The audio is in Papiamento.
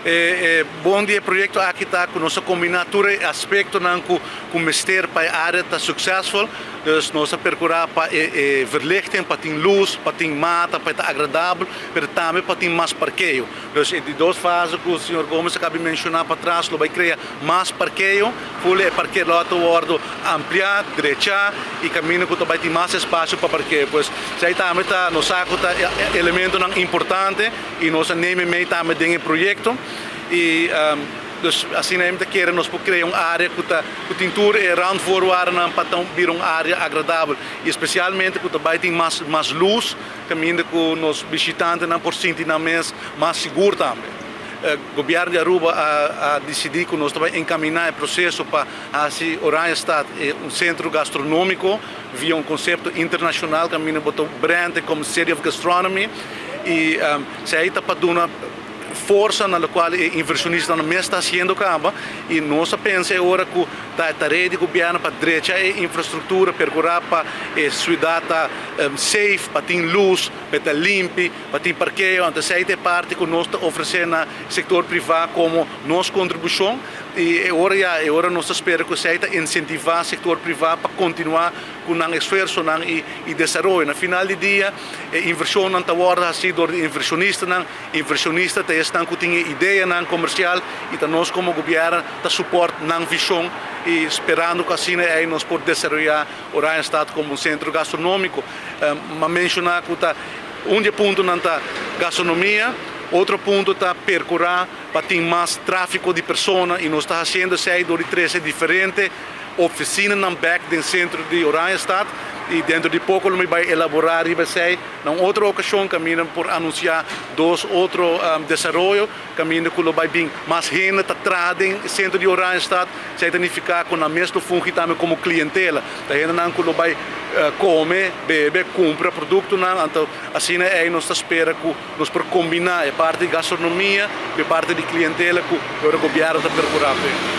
E bon di e proyecto aki ta cu nos a combina tur e aspectonan cu mester pa e area ta successful. Dus nos a percura pa e verlichting, pa tin luz, pa tin mata, pa e ta agradabel, pero tambe pa tin mas parkeo. Dus e di dos fase cu señor Gomez a caba di menciona patras lo bay crea mas parkeo, full e parkeerlot ta wordo amplia, drecha y caminda cu ta bay tin mas espacio pa parkeo. Pues esey tambe ta nos sa cu ta elementonan importante y nos a neem e mee tambe den e proyecto y dus asina mi ta kere nos por crea un area cu ta cu tin tur e randvoorwaardennan pa ta bira un area agradabel y especialmente cu ta bay tin mas mas luz caminda cu nos bishitantenan por sinti nan mes mas sigur tambe. Gobierno di Aruba a dicidi cu nos ta bay encamina e proceso pa haci Oranjestad un centro gastronomico via un concepto internacional caminda bo ta brand como City of Gastronomy y esey ta pa duna forsa na locual e inversionistanan mes ta haciendo caba y nos a pensa e ora cu ta e tarea di gobierno pa drecha e infrastructura, percura pa e ciudad ta safe, pa tin luz, pa e ta limpi, pa tin parkeo. Anto esey ta e parti cu nos ta ofrece na sector priva como nos contribucion y e ora ya e ora nos ta spera cu esey ta incentiva sector priva pa continua cu nan esfuerzonan y desaroyo. Na final di dia e inversionnan ta wordo haci door di inversionistanan. Inversionista ta esnan cu tin e ideanan comercial y ta nos como gobierno ta support nan vision y sperando cu asina ey nos por desaroya Oranjestad como un centro gastronomico. M'a menciona cu ta un di e puntonan ta gastronomia, otro punto ta percura pa tin mas trafico di persona y nos ta haciendo esey door di trece diferente oficinanan bek den centro di Oranjestad y dentro di poco lo mi bay elabora riba esey na un otro ocasion caminda por anuncia dos otro desaroyo caminda cu lo bay bin mas hende ta traha den centro di Oranjestad. Esey ta nifica cu nan mes lo fungi tambe como clientela, ta hendenan cu lo bay come, bebe, cumpra productonan. Anto asina ey nos ta spera cu nos por combina e parti di gastronomia cu e parti di clientela cu ora gobierno ta percura p'e.